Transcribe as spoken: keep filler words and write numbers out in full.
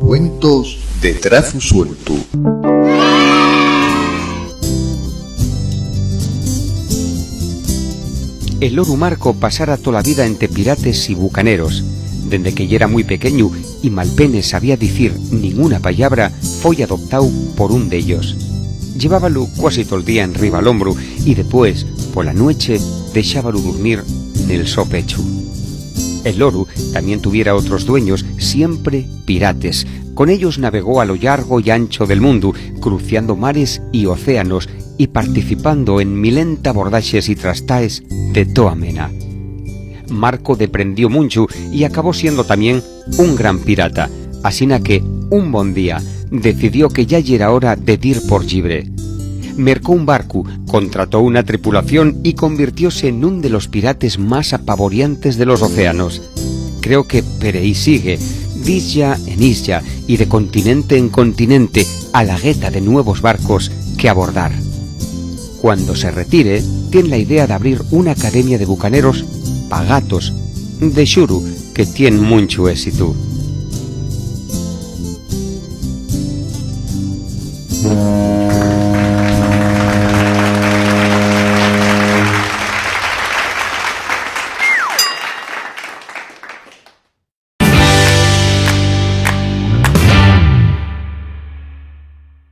Cuentos de trazu sueltu. El loru Marco pasara tola vida ente pirates y bucaneros. Dende que yera mui pequeñu y malpenes sabía dicir ninguna pallabra, foi adoptáu por un d'ellos. Llevábalu cuasi tol día enriba l'hombru y depués, pola nueche, dexábalu durmir nel so pechu. El loru tamién tuviera otros dueños, siempre pirates. Con ellos navegó a lo llargo y ancho del mundu, cruciando mares y océanos y participando en milenta abordaxes y trastaes de toa mena. Marco deprendió munchu y acabó siendo tamién un gran pirata, asina que, un bon día, decidió que yá yera hora de dir por llibre. Mercó un barcu, contrató una tripulación y convirtióse nun de los pirates más apavoriantes de los océanos. Creo que per ehí sigue, d'islla en islla y de continente en continente, a la gueta de nuevos barcos que abordar. Cuando se retire, tien la idea d'abrir una academia de bucaneros pa gatos. De xuru que tien munchu ésitu.